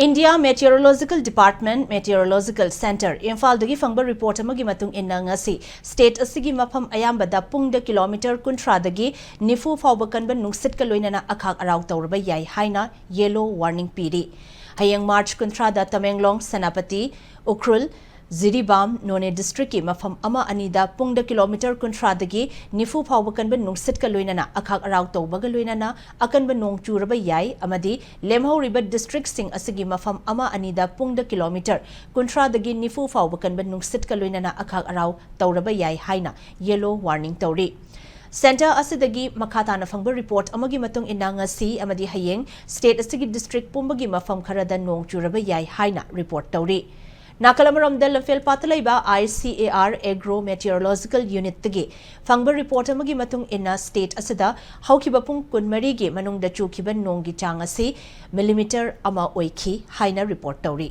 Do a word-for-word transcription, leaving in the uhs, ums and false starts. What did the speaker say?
India Meteorological Department Meteorological Centre, ꯏꯝꯐꯥꯜꯗꯒꯤ ꯐꯪꯕ report ꯑꯃꯒꯤ ꯃꯇꯨꯡ ꯏꯟꯅ, ꯉꯁꯤ ꯁ꯭ꯇꯦꯠ ꯑꯁꯤꯒꯤ ꯃꯐꯝ ꯑꯌꯥꯝꯕꯗ ꯄꯨꯡꯗ ꯀꯤꯂꯣꯃꯤꯇꯔ ꯀꯨꯟꯊ꯭ꯔꯥꯗꯒꯤ ꯅꯤꯐꯨ ꯐꯥꯎꯕ ꯀꯟꯕ ꯅꯨꯡꯁꯤꯠꯀ ꯂꯣꯏꯅꯅ ꯑꯈꯥꯛ ꯑꯔꯥꯎ ꯇꯧꯔꯕ ꯌꯥꯏ ꯍꯥꯏꯅ ꯌꯦꯂꯣ ꯋꯥꯔꯅꯤꯡ ꯄꯤꯔꯤ꯫ ꯍꯌꯦꯡ ꯃꯥꯔꯆ ꯀꯨꯟꯊ꯭ꯔꯥꯗ ꯇꯃꯦꯡꯂꯣꯡ, ꯁꯦꯅꯥꯄꯇꯤ, ꯎꯈ꯭ꯔꯨꯜ, ꯖꯤꯔꯤꯕꯥꯝ, ꯅꯣꯅꯦ ꯗꯤꯁꯇ꯭ꯔꯤꯛꯀꯤ ꯃꯐꯝ ꯑꯃ ꯑꯅꯤꯗ ꯄꯨꯡꯗ ꯀꯤꯂꯣꯃꯤꯇꯔ ꯀꯨꯟꯊ꯭ꯔꯥꯗꯒꯤ ꯅꯤꯐꯨ ꯐꯥꯎꯕ ꯀꯟꯕ ꯅꯨꯡꯁꯤꯠꯀ ꯂꯣꯏꯅꯅ ꯑꯈꯥꯛ ꯑꯔꯥꯎ ꯇꯧꯕꯒ ꯂꯣꯏꯅꯅ ꯑꯀꯟꯕ ꯅꯣꯡ ꯆꯨꯔꯕ ꯌꯥꯏ ꯑꯃꯗꯤ ꯂꯦꯝꯍꯧꯔꯤꯕ ꯗꯤꯁꯇ꯭ꯔꯤꯛꯁꯤꯡ ꯑꯁꯤꯒꯤ ꯃꯐꯝ ꯑꯃ ꯑꯅꯤꯗ ꯄꯨꯡꯗ ꯀꯤꯂꯣꯃꯤꯇꯔ ꯀꯨꯟꯊ꯭ꯔꯥꯗꯒꯤ ꯅꯤꯐꯨ ꯐꯥꯎꯕ ꯀꯟꯕ ꯅꯨꯡꯁꯤꯠꯀ ꯂꯣꯏꯅꯅ ꯑꯈꯥꯛ ꯑꯔꯥꯎ ꯇꯧꯔꯕ ꯌꯥꯏ ꯍꯥꯏꯅ ꯌꯦꯂꯣ ꯋꯥꯔꯅꯤꯡ ꯇꯧꯔꯤ꯫ ꯁꯦꯟꯇꯔ ꯑꯁꯤꯗꯒꯤ ꯃꯈꯥ ꯇꯥꯅ ꯐꯪꯕ ꯔꯤꯄꯣꯔꯠ ꯑꯃꯒꯤ ꯃꯇꯨꯡ ꯏꯟꯅ, ꯉꯁꯤ ꯑꯃꯗꯤ ꯍꯌꯦꯡ ꯁ꯭ꯇꯦꯠ ꯑꯁꯤꯒꯤ ꯗꯤꯁꯇ꯭ꯔꯤꯛ ꯄꯨꯝꯕꯒꯤ ꯃꯐꯝ ꯈꯔꯗ ꯅꯣꯡ ꯆꯨꯔꯕ ꯌꯥꯏ ꯍꯥꯏꯅ ꯔꯤꯄꯣꯔꯠ ꯇꯧꯔꯤ꯫ ꯅꯥꯀꯜ ꯑꯃꯔꯣꯝꯗ, ꯂꯝꯐꯦꯜ ꯄꯥꯠꯇ ꯂꯩꯕ ICAR Agro Meteorological Unitꯇꯒꯤ ꯐꯪꯕ ꯔꯤꯄꯣꯔꯠ ꯑꯃꯒꯤ ꯃꯇꯨꯡ ꯏꯟꯅ, ꯁ꯭ꯇꯦꯠ ꯑꯁꯤꯗ ꯍꯧꯈꯤꯕ ꯄꯨꯡ ꯀꯨꯟꯃꯔꯤꯒꯤ ꯃꯅꯨꯡꯗ ꯆꯨꯈꯤꯕ ꯅꯣꯡꯒꯤ ꯆꯥꯡ ꯑꯁꯤ ꯃꯤꯂꯤꯃꯤꯇꯔ ꯑꯃ ꯑꯣꯏꯈꯤ ꯍꯥꯏꯅ ꯔꯤꯄꯣꯔꯠ ꯇꯧꯔꯤ꯫